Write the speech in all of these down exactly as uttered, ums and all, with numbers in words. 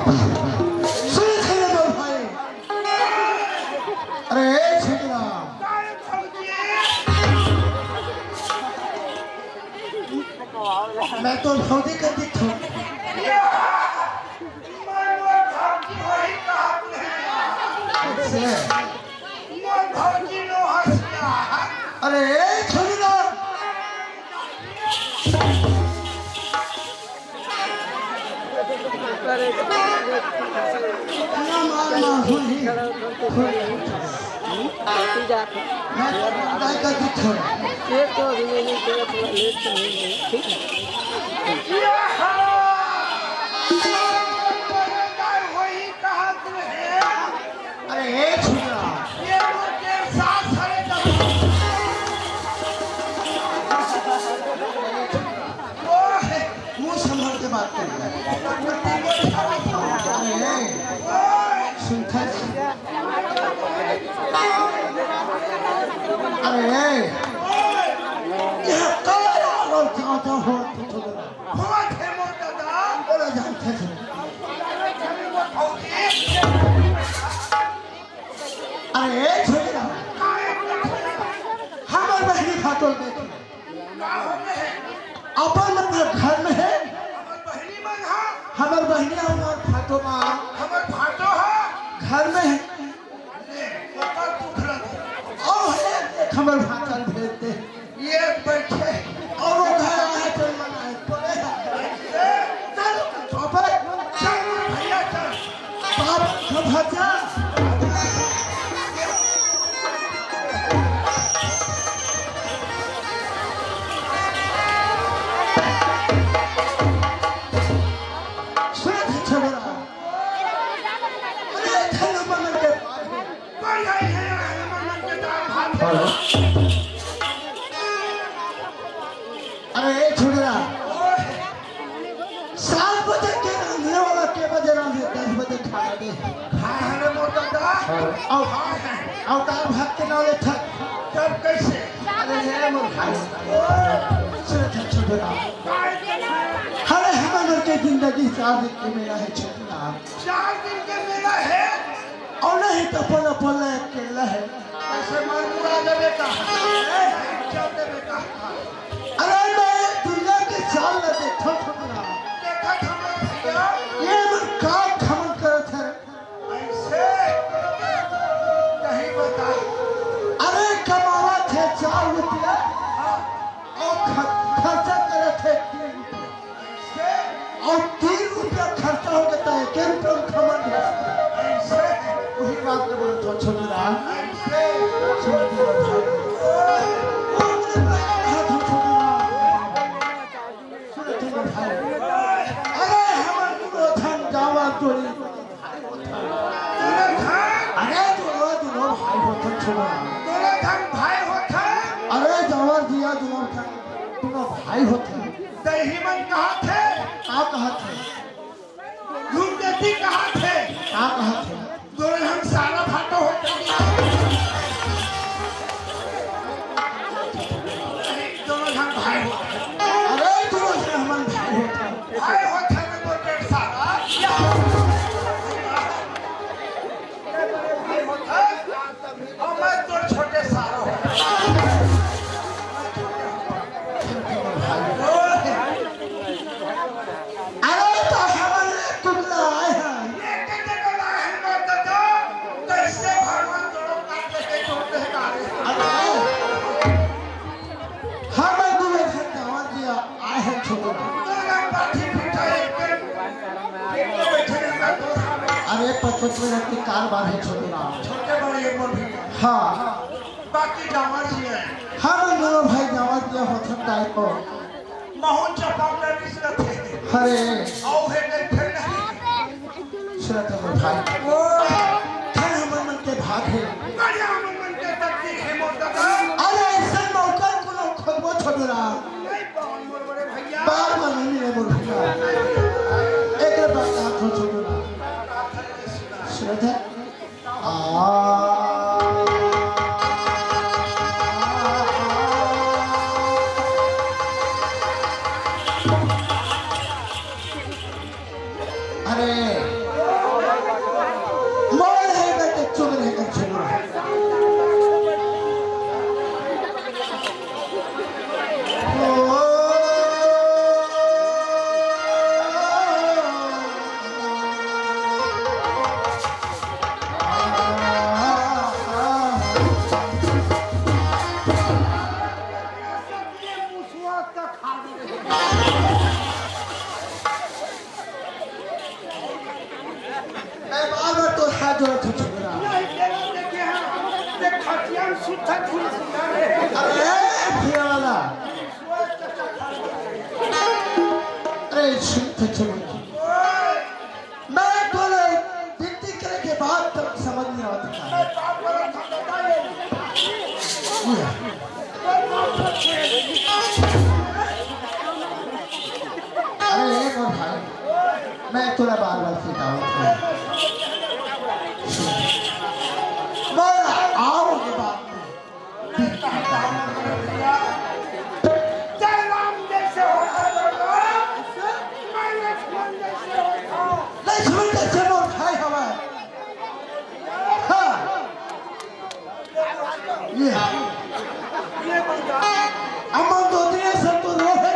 सुन, सुन रे मोर भाई। अरे, ए छोटू राम। मैं तो भौजी कर दी थू। से। अरे, ए छोटू राम। ना मार, मार, हुई, हुई। मैं तो दाई का दुख है। ये तो अभी नहीं, थोड़ा, थोड़ा लेट से नहीं है, ठीक है? अरे, ए छोटू राम। ये वो तेरे साथ सारे दबा। ओए, मुंह संभाल के बात कर। अरे, सुनता है? अरे, ये कल और क्या होता हो? अरे, जानते थे। अरे, छोटू राम। हमर बहिनी फाटो ल देख। का हो गए? अपन मतलब घर में है। हमर बहिनी मन हा। हमर बहिनी हमर फाटो मा। हमर फाटो हा। घर में है। ले, ओकर दुख लगे। और है, देख हमर भांचा ल भेज दे। ये बैठे। और वो घर आए तो मना है, पड़े है। चल, चौपड़। चल, भैया, चल। बाप का भांचा। सुन, छोटू राम। अरे, धन मगन के पास। बढ़िया ही है, मगन के दाल भात है। अरे, ए छोटू राम। सात बजे के रांधने वाला के बजे रांधे? दस बजे खाना दे। हाँ, हाँ रे मोटा दा। हाँ। और, हाँ, हाँ। और दाल भात के नाम लेथस। तब कैसे? अरे, हे मोर भाई। सुन, छोटू राम। अरे, हमर के जिंदगी चार दिन के मेला है, छोटू राम। चार दिन के मेला है? और नहीं तो अपन, अपन ला अकेला है। ऐसे मार मुड़ा देबे का? ए, चल देबे का? अरे मैं दुनिया के चाल ला देखत हूँ ना। देखत हूँ ना भैया। ये मन का खमन करत है। ऐसे नहीं बता। अरे कमावत है चार रुपया। हाँ। और ख-, खर्चा करत है तीन रुपया। और तीन रुपया खर्चा हो जाता है, एक रुपया में खबर नहीं। ऐसे वही बात को बोले तो छोटू राम। ऐसे छोटू राम। ओ मेरे भाई, हाथ हो छोटू राम। सुनो छोटू भाई। अरे हमारे दोनों धन जावा चोरी। अरे दोनों, दोनों भाई होते छोटू राम। दोनों धन भाई होते। अरे जावा जिया दोनों धन, दोनों भाई होते। दही मन कहा थे? का कहा थे? धूमकेती कहा थे? का कहा थे? दोनों हम सारा फाटो हो। दोनों हम भाई हो। अरे, दोनों से हमन भाई हो। भाई हो थे तो डेढ़ सारा। भाई हो थे। और मैं तो छोटे सारा हो। अरे तो हमन रे तुमला आए हैं। ये कहते को लाए हैं मत तो, कैसे भगवान दोनों काट लेके छोड़ते हैं गाड़ी। अरे, हमन दू झन जावत दिया, आए हैं छोटू राम। दोनों पाठी पीछे एक दिन, एक तो बैठे रहता दो साल। अरे, पचपन मिनट की कार बार है छोटू राम। छोटे बड़े ये बोल भी। हाँ। बाकी जावत दिया है। हमन दोनों भाई जावत दिया होथन टाइम को। महू चपावला रिस रथे। अरे। अउ हे नहीं, फिर नहीं। सुनत हो भाई। ओ। धन हमन मन के भाग हे। बढ़िया हमन मन के तकदीर हे मोर दादा। अरे, ऐसन मौका कोनो खोजबो छोटू राम। नहीं पावन मोर बड़े भैया। बार बार नहीं मिले मोर भैया। एक बात कहा था छोटू राम। सुनत है? अरे, मैं बार बार तोर हाथ जोड़त हूँ, छोकरा। नहीं, तेरा देखे हाँ, ते खटिया में सुत्था फूल फुला रहे। अरे, ए, भैया वाला। अरे, सुन तो, छोकरा। मैं तोरे विनती करे के बाद तक समझ नहीं आवत था। अरे, ए मोर भाई, मैं तोला बार-बार सिखावत हूँ। मोर आओ के बाद में। जय राम जैसे होता है राम, मैं लक्ष्मण जैसे होता हूँ। लक्ष्मण जैसे मोर भाई हमारे। हाँ। ये, अमन दो दिन से तो रो है।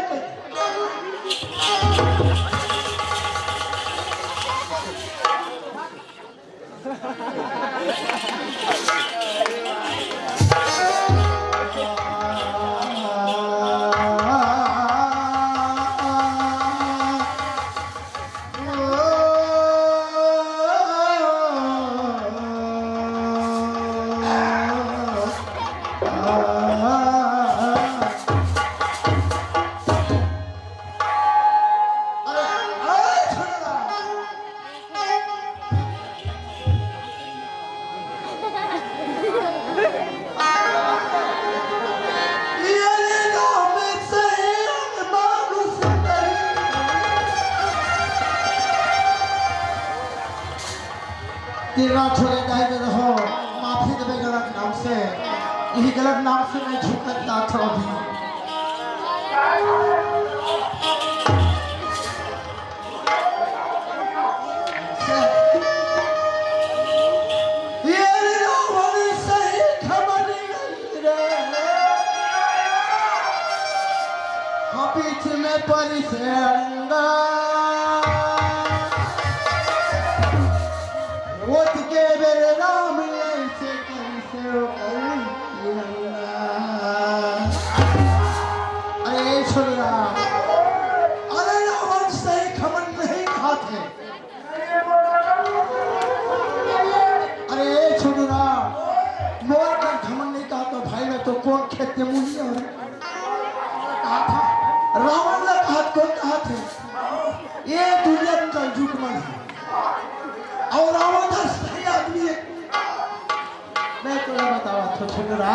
तेरा छोरे दाई दे रहो, माफी देबे गलत नाम से। यही गलत नाम से मैं झुकत ना था अभी। ये रावण सही खबर नहीं रे। हाँ, बीच में परी से अंगा। ओत के बेरे राम ऐसे करी से ओ करी अंगा। अरे छोरा, अरे रावण सही खबर नहीं खाते। अरे छोटू राम, मोर कर घमंड नहीं कहा तो भाई, मैं तो कौन खेत के मुंह नहीं है। कहा था, रावण ने कहा, कौन कहा थे? ये दुनिया में कलयुग मन है। और रावण का सही आदमी है। मैं तोला बतावा थो छोटरा।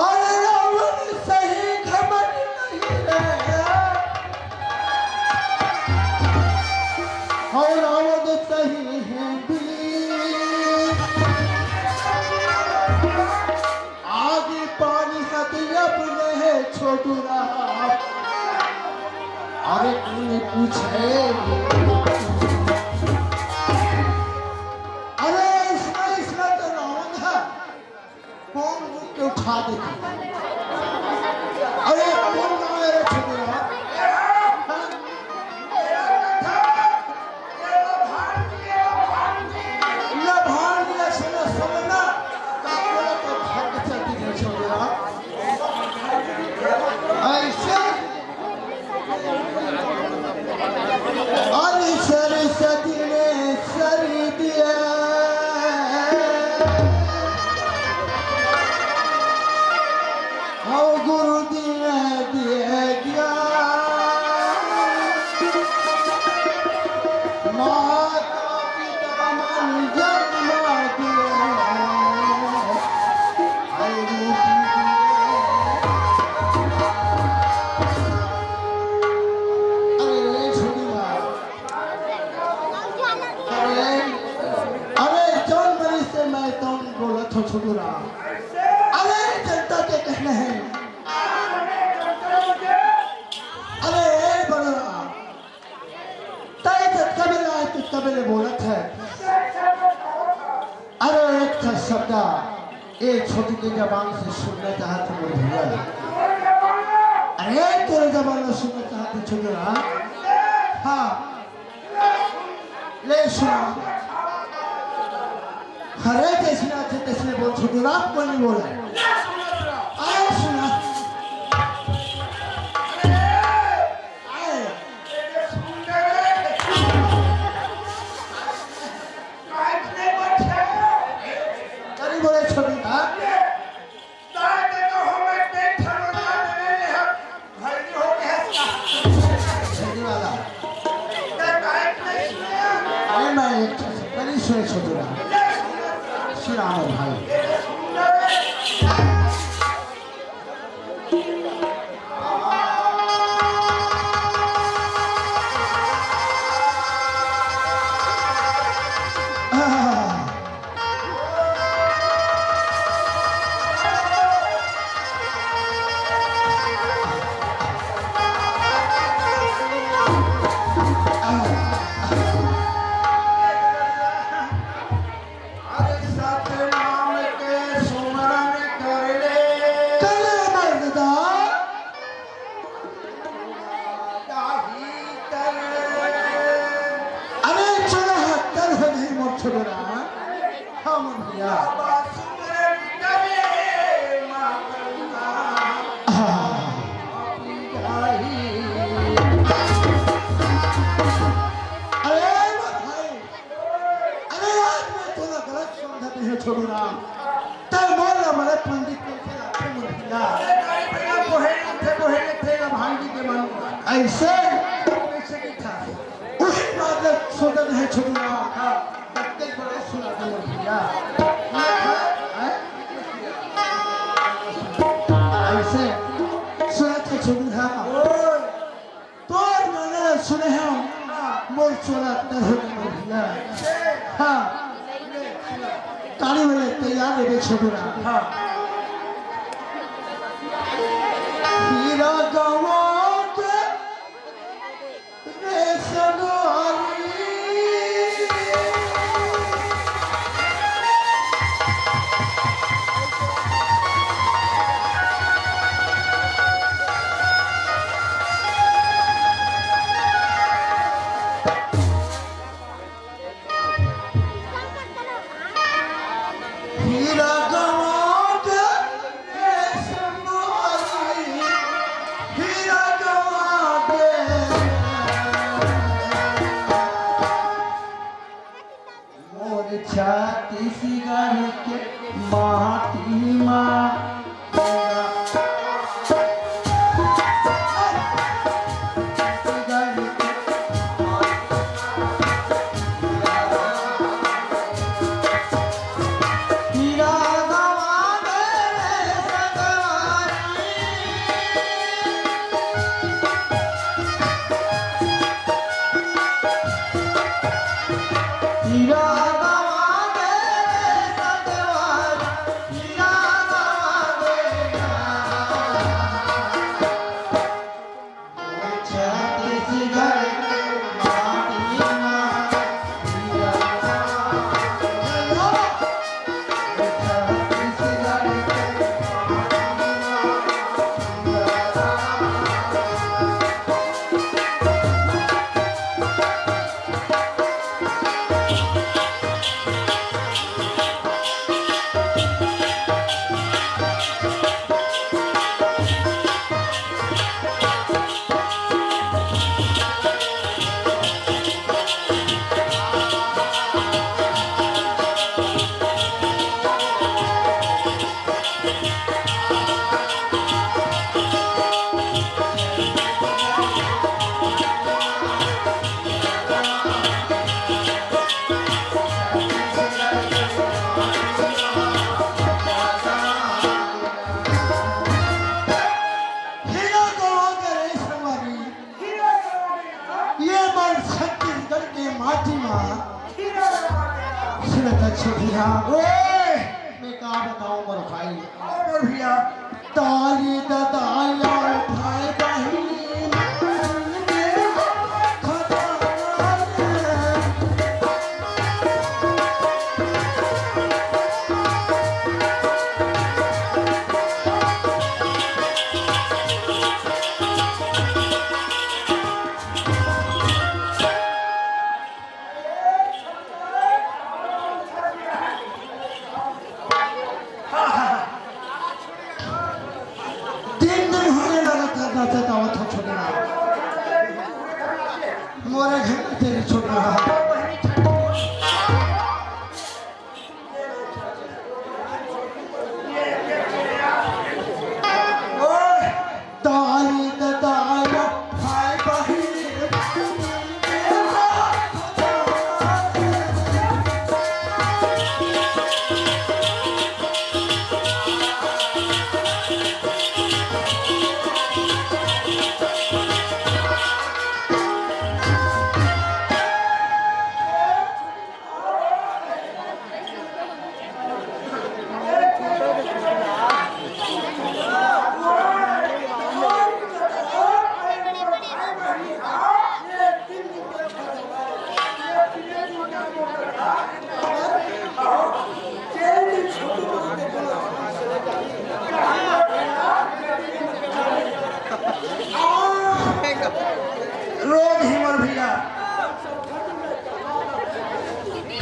अरे रावण सही घमंड नहीं रे। और रावण सही है भी। आगे पानी हद अपने है छोटरा। अरे कोई पूछे। अरे इसमें, इसमें तो रावण है। कौन रूप के उठा देती? अरे कौन नाम है रे छोटरा? ना भांड दिया सुना सुनना। बोला तो भाग चलती है छोटरा। ऐसे अरे सरस्वती ने सर दिया, हो गुरु जी ने दिए ज्ञान। माता पिता मन जन्म दिए। अरे, छोटू राम। अरे, अरे, जौन मरीज से मैं तौन बोलत हो, छोटू राम। अरे, जनता के कहना है। अरे, ए बड़ा राम। तय जतका बेला आए, ततका बेले बोलत है। अरे एक ठा शब्द ए छोटू के जबान से सुनना चाहत हूँ मोर भैया। अरे तोरे जबान से सुनना चाहत हूँ छोटू राम। हाँ। ले सुना। अरे जैसे आथे तैसे बोल छोटू राम, कोई नहीं बोला। अरे सुना। अरे। एक ठो से करी सुने छोटू राम। सुना मोर भाई। अरे सतनाम के सुमरन कर ले। कर ले मर्ददा। ताही तर। अरे चलो हत्तर हो गई मोर छोरा। हाँ मोर भैया। बाबा सुमरन करे माँ करुणा। हाँ। अपनी गाही। अरे मोर भाई। अरे आज मैं तोला गलत समझत हे छोटू राम। तै मोर ला मरे पंडित कइसे लागथे मोर भैया? अरे नहीं भैया, कोहे लगथे, कोहे लगथे, ला भांगी के मन। अइसे? कइसे की था? उही बात ला सोचत हे छोटू राम। हाँ। बत्ते बड़े सुना दे मोर भैया। हाँ? अइसे? सुना था छोटू राम। ओए। तोर गाना ला सुने हंव, मोर चोला तर हो गे मोर भैया। हाँ, ताली वाले तैयार रहे छोटू राम। हाँ। हीरा गंवा के रे संगवारी। हीरा गंवा के रे संगवारी, हीरा गंवा के। मोर छत्तीसगढ़ के माटी मा हीरा गंवा के रे संगवारी। ये मोर छत्तीसगढ़ के माटी मा। सुनत छोटिया। ओए, मैं का बताऊं मोर भाई। और भैया। तारी ददा यार भाई बहिन। दिन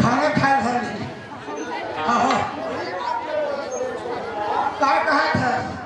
खाना खाए घर में। हाँ, हाँ। का कहा था?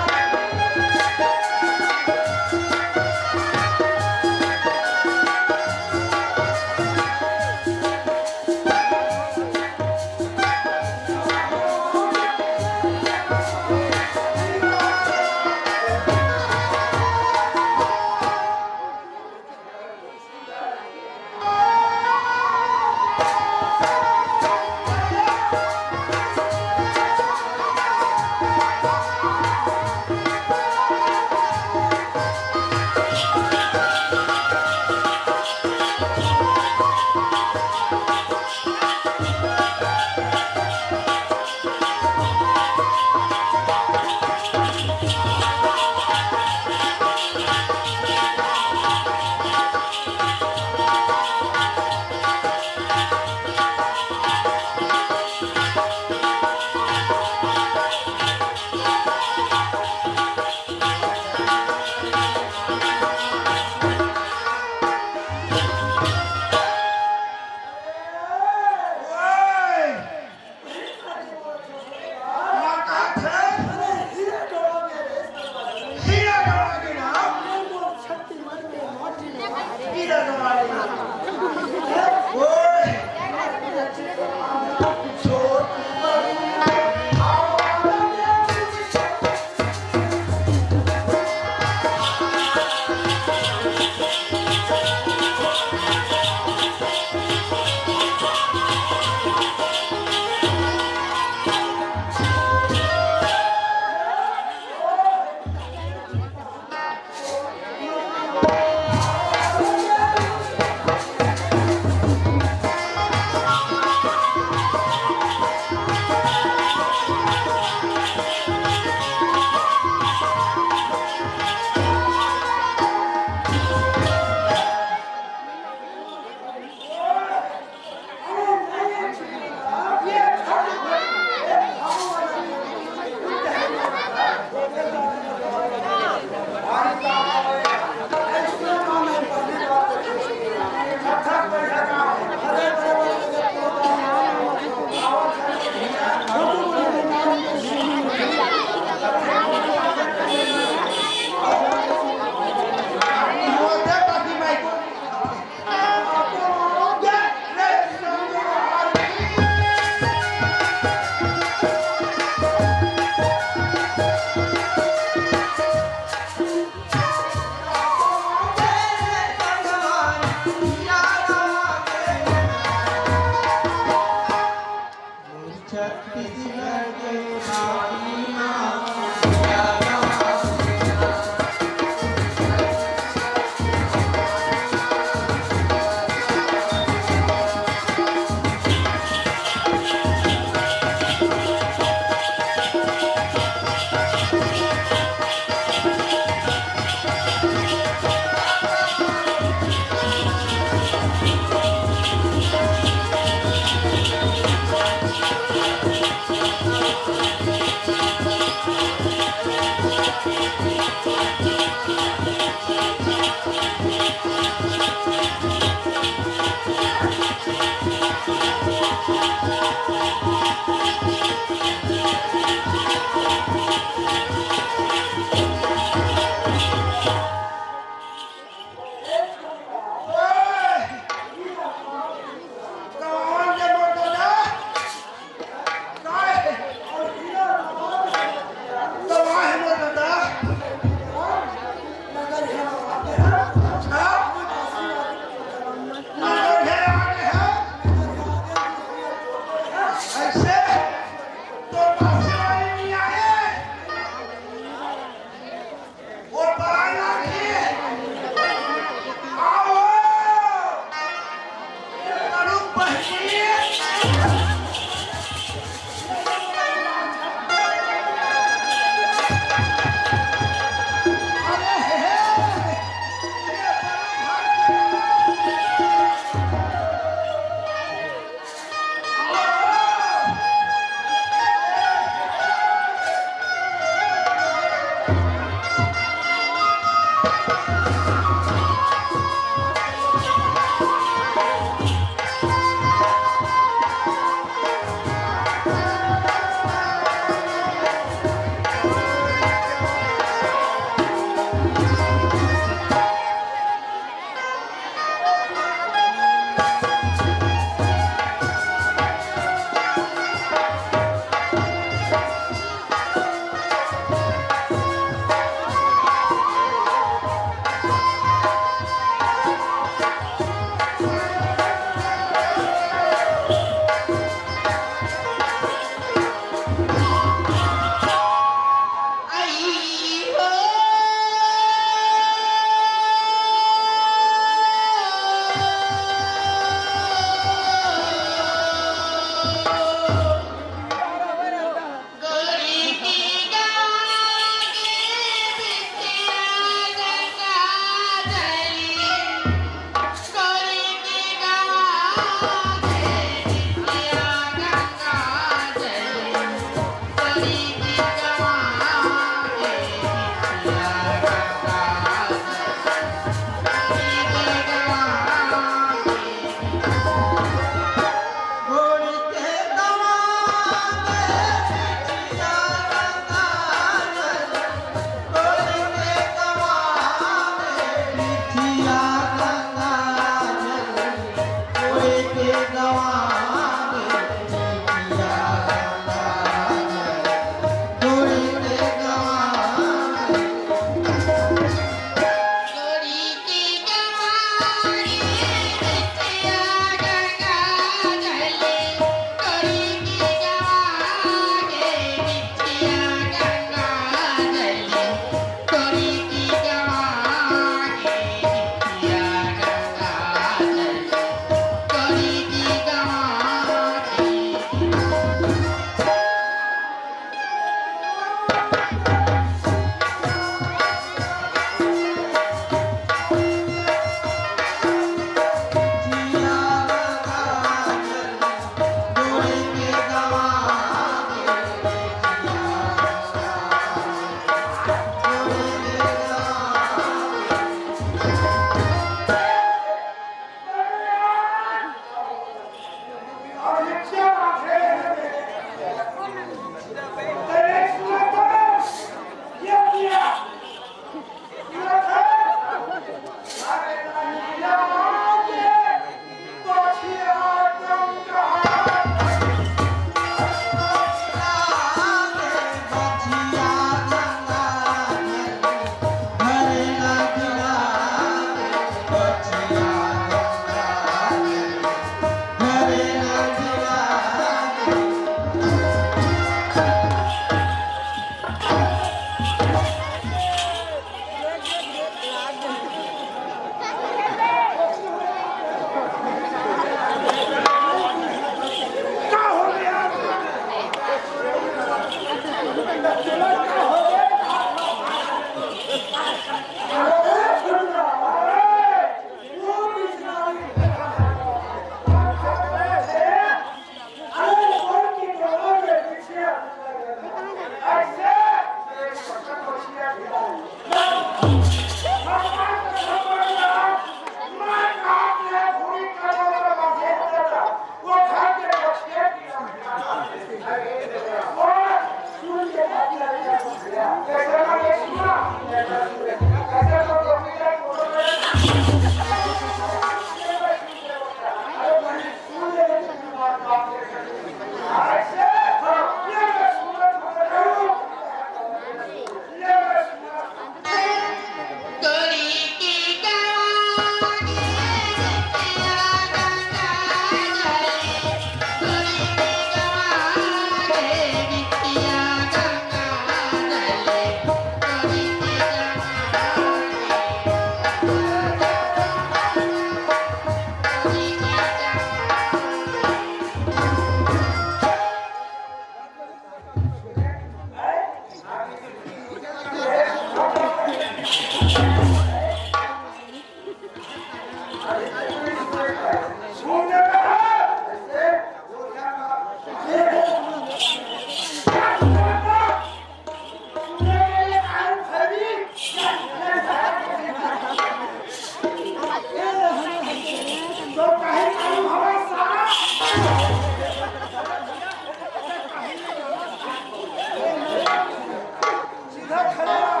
सीधा खड़ा रह।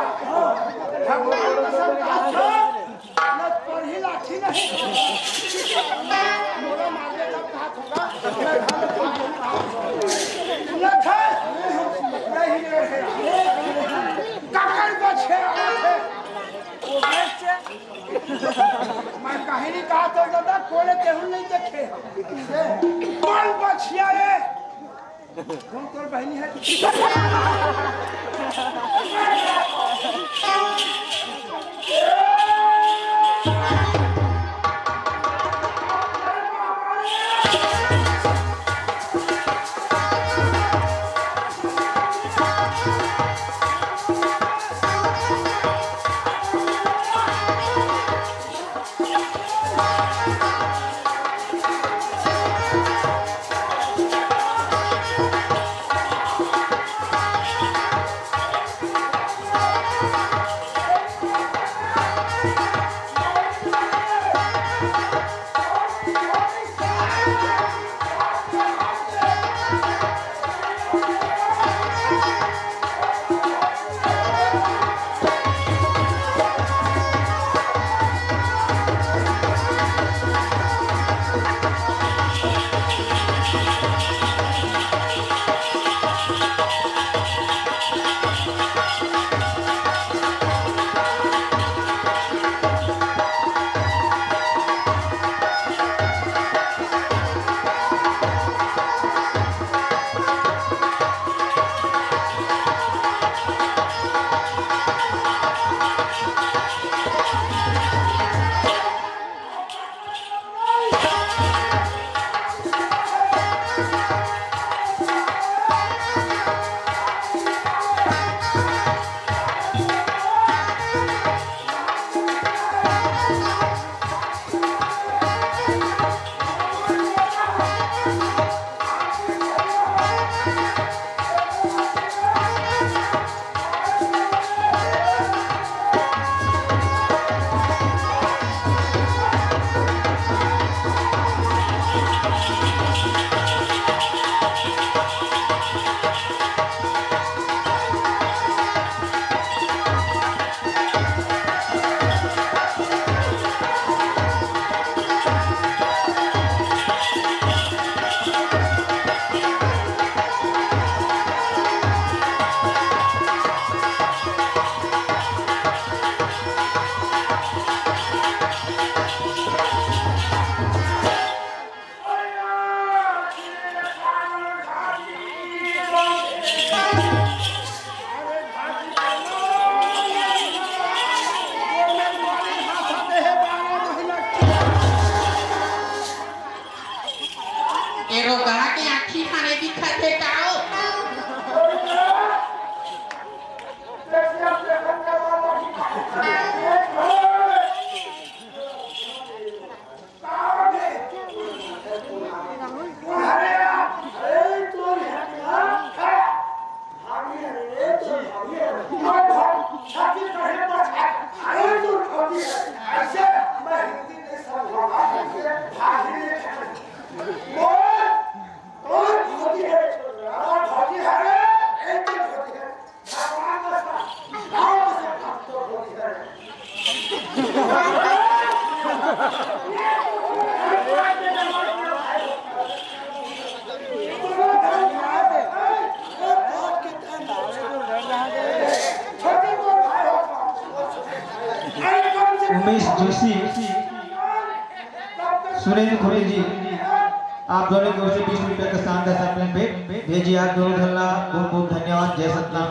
भगवान कसम खा, न पढ़ी लाठी नहीं। मोला मार दे तब कहा थोड़ा। सुनत है? नहीं रे। काकर बछिया आवत हे। मैं काहे नहीं कहा तो दादा, कोने तेहू नहीं देखे। कौन बछिया रे? कौन तोर बहनी है? ए रोगहा के आँखी मारे दिखत हे का ओ? उमेश जोशी, सुरेंद्र खुरे जी, आप दोनों की ओर से बीस रुपए का शानदार सैपलिंग भेंट। भैया जी, आप दोनों झन ला बहुत बहुत धन्यवाद। जय सतनाम।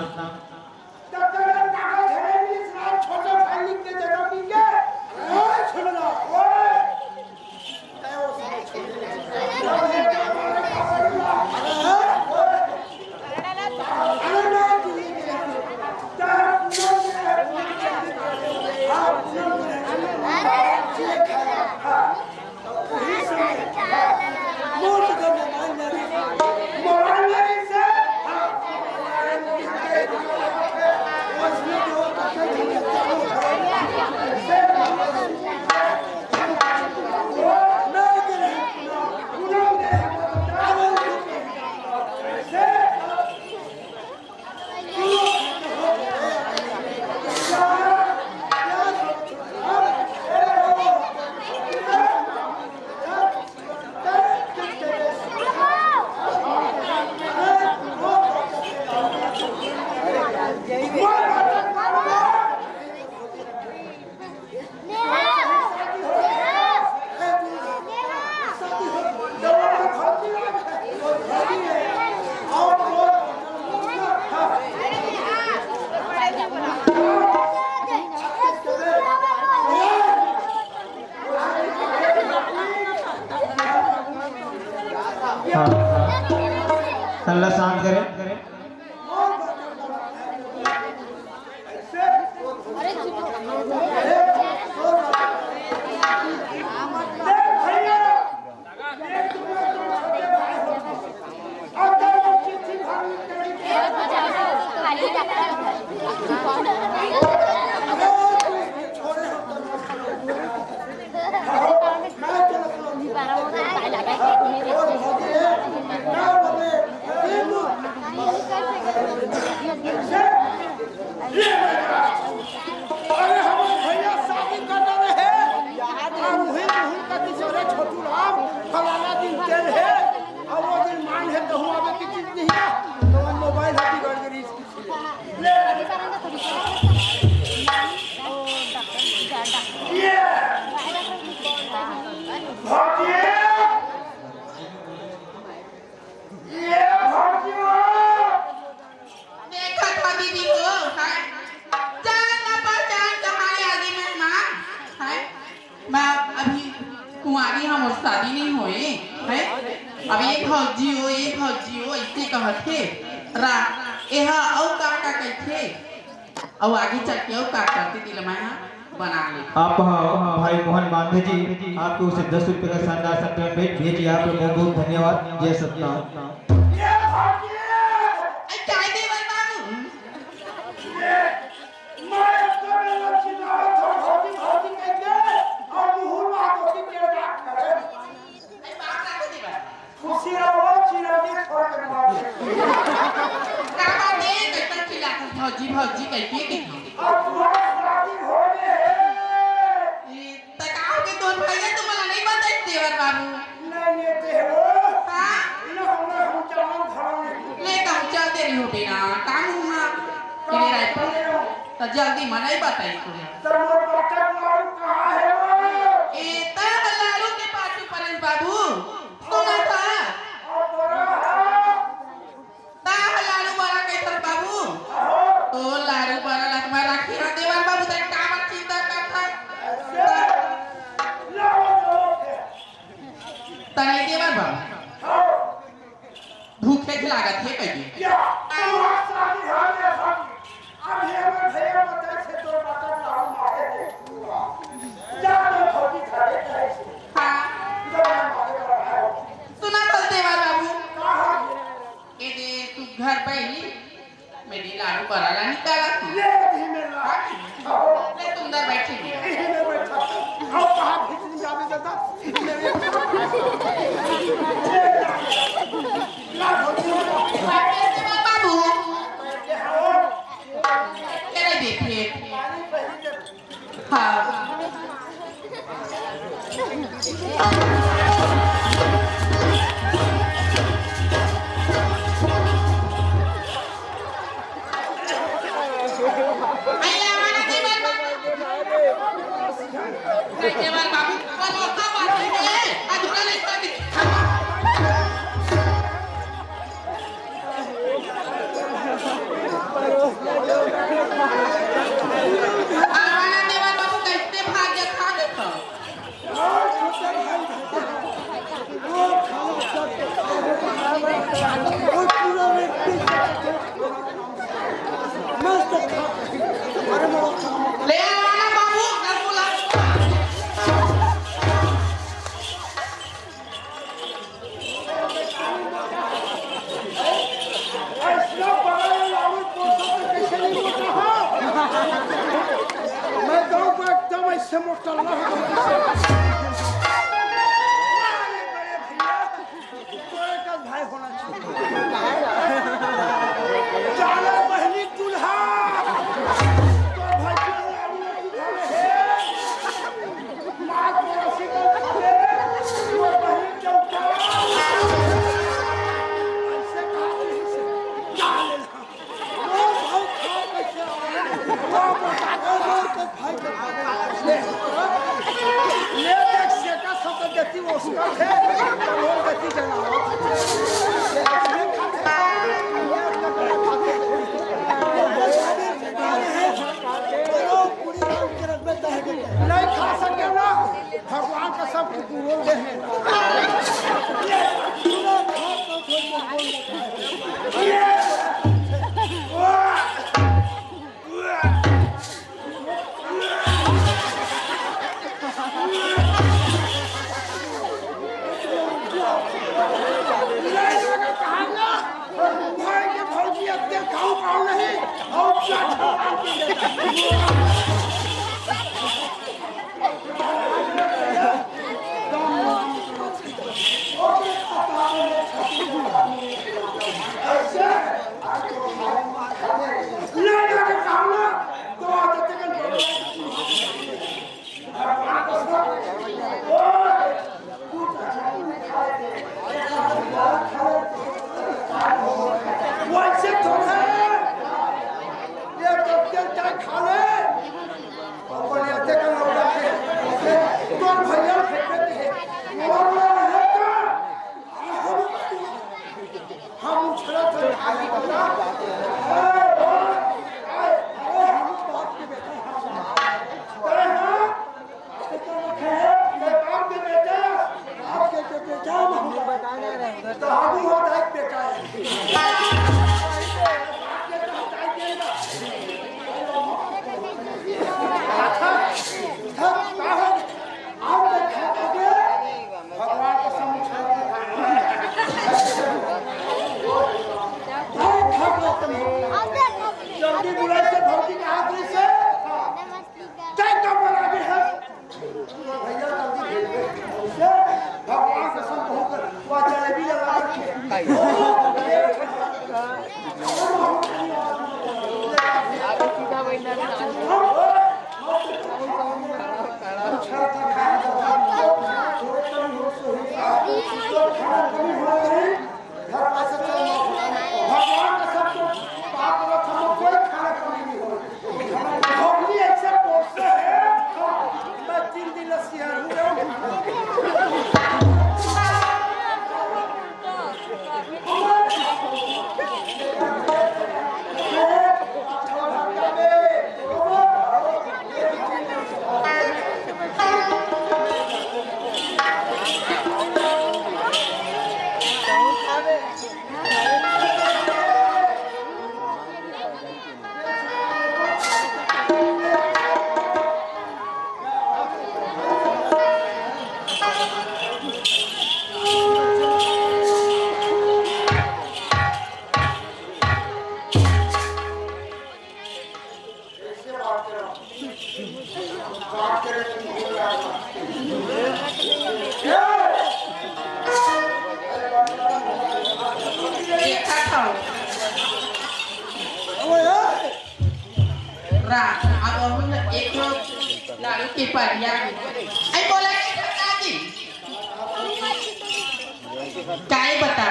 हाँ। अल्लाह शांत करे। अरे हमर भैया शादी कर रहे हैं, और वही मुहूर्त का किसी छोटू राम फलाना दिन तेल है, और वो दिन मान है तो हुआ आवे की चीज नहीं है, तो वो मोबाइल है बिगड़ गई इसकी। ले। ये। भागिए। ये भागिए। देखत हो दीदी हो, हाय। जान ना पहचान कहाँ ले आ गई मेहमान, हाय। मैं अभी कुंवारी हूँ, मोर शादी नहीं होए, हाय। अब ये भौजी हो, ये भौजी हो, ऐसे कहत हे। रा, एहा अउ का का कहिथे, अउ आगे चल के अउ का करथे, तेला मैं हा बना ले। आप हा भाई मोहन मांझी जी, आपको उसे दस रुपए का शानदार सा पेमेंट भेज दिया, आप लोग बहुत बहुत धन्यवाद। जय सतनाम। ए, चाय दे बरबाबू। मैं तो मेरा चिल्लावत हूँ, भौजी, भौजी कह के, और मुहुर में आके के रखा है। ए, बाप रे, दे बरबाबू। खुशी रहो, चिरंजी छोड़ के मार दे। का बात है, कैसे चिल्लाता है, भौजी, भौजी, कैसे, कैसे? और तुम्हारा शादी होने है। ए, त का हो गए, दोन भैया तुम्हाला नहीं बताई देवर बाबू? नहीं लेते हो। हाँ? ना, ना, हम चावल खाओगे। ले, त हम चल दे रही हो बिना, काम हुआ। ये रायपुर, त जल्दी में नहीं बताई तुम्हें। तो मोर बचत लाड़ू कहाँ है वो? ए, त लाड़ू के पाछू परेश बाबू, सुना था? और बड़ा है। ता ह लाड़ू बड़ा कहिथस बाबू। तो लाड़ू बड़ा ला तुम्हारा राखी हा देवर बाबू, तै काबर चिंता करथस? तै देवर बाबू, भूखे के लागत हे कहिके। हाँ। सुना तो देवर बाबू। ए दे, तू घर बइठ, मैं दे लाड़ू बरा ला निकालत हूँ। ले, अभी मैं ला। ले, तुम अंदर बैठे। यही मैं बैठा। आओ, कहाँ भीतर जाने देता? मेरे ला, भौजी, ला। बाबू। ये रहे देखिए। पानी पहले हाँ। अरे, हमारा देवर बाबू। नहीं, देवर बाबू, वो मौका बात नहीं है। अधूरा नहीं कर दी। आवाना देवर बाबू कैसे भाग्य खा देता। ले आवाना बाबू, रसगुल्ला। ऐसा बड़ा लाड़ू पोसा तो कैसे नहीं मोटा हो? मैं गाँव का एकदम ऐसे मोटा लाड़ू। अरे बड़े भैया, तोरे का भाई होना चाहिए। जाना बहनी दूल्हा, तो भाई के लाड़ू की घर है। नहीं खा सके ना, भगवान का सब कुछ बोल दे। वैसे थोड़ा ये तो तेल चाय खा ले। अपन ये तेल का लौड़ा के तोर भैया फेंक देते हैं। और है तो हम उछला तो खाली बता। अरे, अरे, हम बाप के बेटा हैं। अरे, हाँ। बाप के बेटा, बाप के, के बेटा, हम बताने रहे उधर। तो हम ही होता है बेटा है। भगवान कसम। जल्दी बुलाई से भौजी के हाथ से। टाइम का बना दे है। भैया जल्दी भेज दे। भगवान कसम कहूँ कर, वो जलेबी लगा के। भगवान का सब तो पाप और हम कोई खाना कमी नहीं हो। भगनी ऐसे पोषे है, मैं तीन दिन से हूँ। रा, अब हम एक ठो लाडू के परिया। आई बोला कि सरकार जी, काय बता?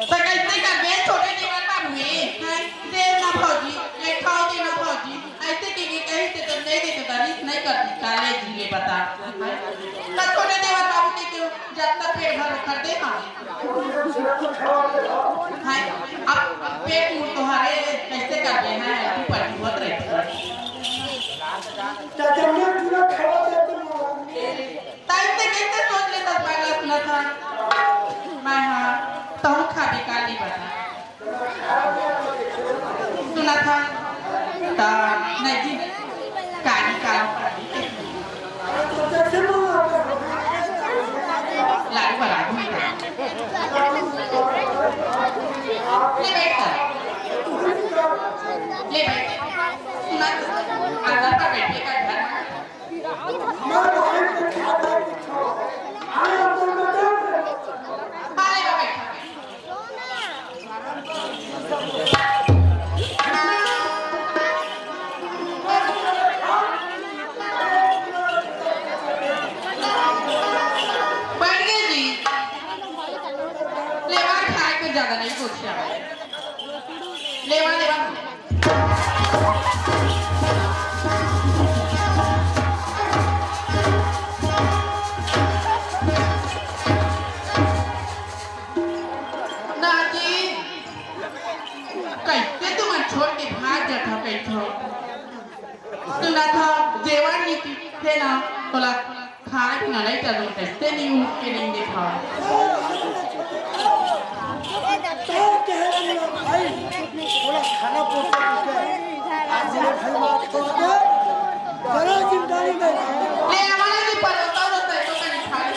त कइसे करबे छोटे देवर बाबू हे? हैं? दे ना भौजी, एक ठो दे ना भौजी। अइसे के, के कही से तो नहीं दे तो बारिश नहीं करती, काले जी ले बता। हैं? त छोटे देवर बाबू के क्यों जब तक पेट भर कर दे हम। हैं? अब पेट मुंह तोहरे कइसे करबे हैं? तू पलटी होत रही। त जब मैं पूरा खड़ा दे तो तइसे कइसे सोच लेथस पागल सुनत हस? मैं हा, तहूँ खाबे काली बता। सुनत हस? त नहीं जी, काली काली। लाडू बना दूँ। ले बैठ कर। ले बैठ। सुनत हस? अंदर पर बैठे का घर। बैठ गए जी। लेवा खाए को ज्यादा नहीं पूछा। लेवा, लेवा। नाती, कइसे तुमन छोड़ के भाग जात हव कहिथव? सुनत हव, जेवर नी थे ना, तोला खाए पीना नहीं चलूं, कइसे नहीं उठ के नहीं देखा। तो कह रही हो भाई, थोड़ा खाना पोसा दीजिए। आज मेरे भाई माफ कर दो, जरा चिंता नहीं कर। ले, हमारे भी परोसा होता है, तो कहीं खा ले।